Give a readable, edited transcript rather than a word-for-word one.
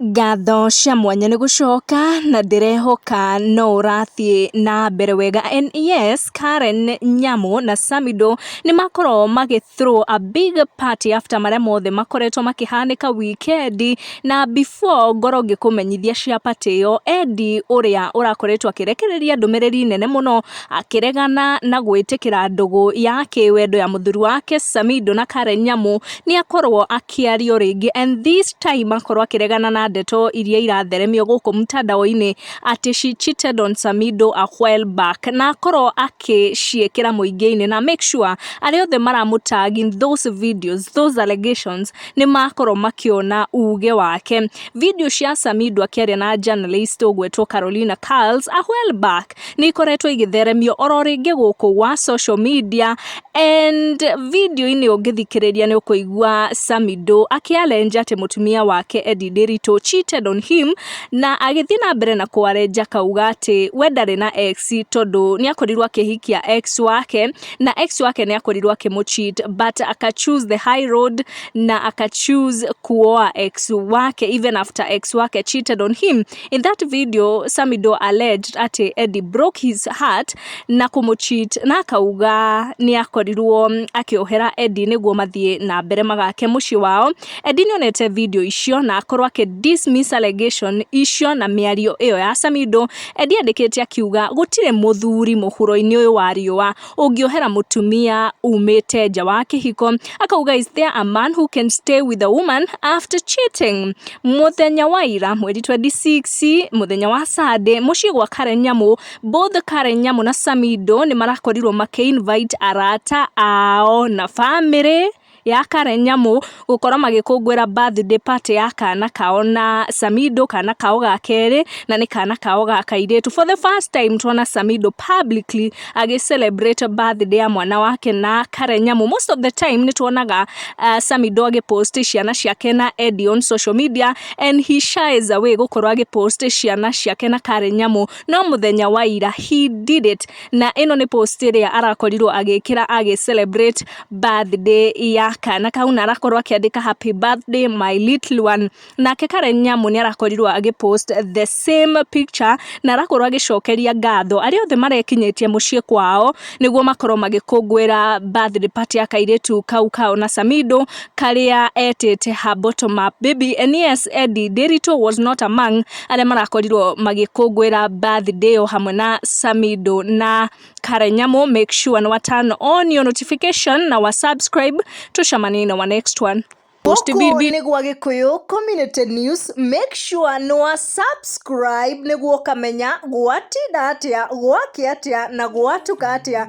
Ngatho cia mwanya nĩ gũcoka na ndĩrehoka no ũrathiĩ na mbere wega. And yes, Karen Nyamu na Samido nĩ makorwo magĩ throw a big party after marĩa mothe makoretwo makĩhanĩka wikendi. Na before ngorwo ngĩkũmenyithia cia party ĩyo, Eddie ũrĩa ũrakoretwo akĩrekereria ndũmĩrĩri nene mũno akĩregana na gwĩtĩkĩra ndũgũ ya kĩwendo ya mũthuri wake Samido na Karen Nyamu, nĩ akorwo akĩario rĩngĩ, and this time akorwo akĩregana na ndeto iria iratheremio gũkũ mtandao-inĩ atĩ she cheated on Samido a while back, na akorwo akĩciĩkĩra mũingĩ-inĩ na make sure arĩa othe maramũtag in those videos, those allegations, nĩ makorwo makĩona uge wake. Video cia Samido akĩaria na journalist ũgwetwo Carolina Carls a while back nĩ ikoretwo igĩtheremio oro rĩngĩ gũkũ gwa social media, and video-inĩ ũngĩthikĩrĩria nĩ ũkũigua Samido akĩalenja atĩ mũtumia wake Eddie Ndiritu cheated on him, na agĩthiĩ na mbere na kwarenja akauga atĩ we ndarĩ na ex tondũ nĩ akorirwo akĩhikia ex wake na ex wake nĩ akorirwo akĩmũcheat, but aka choose the high road na aka choose kuoa ex wake even after ex wake cheated on him. In that video, Samido alleged atĩ Eddie broke his heart na kũmũcheat, na akauga nĩ akorirwo akĩohera Eddie nĩguo mathiĩ na mbere magake mũciĩ wao. Eddie nĩ onete video icio na akorwo akĩ dismiss allegation icio na mĩario ĩyo ya Samido. Eddie andĩkĩte akiuga gũtirĩ mũthuri mũhuro-inĩ ũyũ wa riũa ũngĩohera mũtumia umĩte nja wa kĩhiko. Akauga, "Is there a man who can stay with a woman after cheating?" Mũthenya wa ira, mweri 26, mũthenya wa Sunday, mũciĩ gwa Karen Nyamu, both Karen Nyamu na Samido nĩ marakorirwo makĩ-invite arata ao na family ya Karen Nyamu gũkorwo magĩkũngũĩra birthday party ya kana kao na Samido, kana kao ga kerĩ, na nĩ kana kao ga kairĩtu. For the first time tuona Samido publicly agĩ celebrate birthday ya mwana wake na Karen Nyamu. Most of the time nĩ tuonaga Samido agĩpost ciana ciake na Eddie on social media, and he shies away gũkorwo agĩpost ciana ciake na Karen Nyamu, no mũthenya wa ira he did it, na ĩno nĩ post ĩrĩa arakorirwo agĩkĩra agĩ celebrate birthday ya kana kau, na arakorwo akĩandĩka, "Happy birthday, my little one." Nake Karen Nyamu nĩ arakorirwo agĩpost the same picture na arakorwo agĩcokeria ngatho arĩa othe marekinyĩtie mũciĩ kwao nĩguo makorwo magĩkũngũĩra birthday party ya kairĩtu kau kao na Samido karĩa etĩte her bottom up baby. And yes, Eddie Ndiritu was not among arĩa marakorirwo magĩkũngũĩra birthday ĩyo hamwe na Samido na Karen Nyamu. Make sure nĩ wa turn on your notification na wa subscribe. Tucemanie na wa next one. Gũkũ nĩ gwa Gĩkũyũ Community News. Make sure nĩ wa subscribe nĩguo ũkamenya gwatinda atĩa, gwakĩa atĩa na gwatuka atĩa.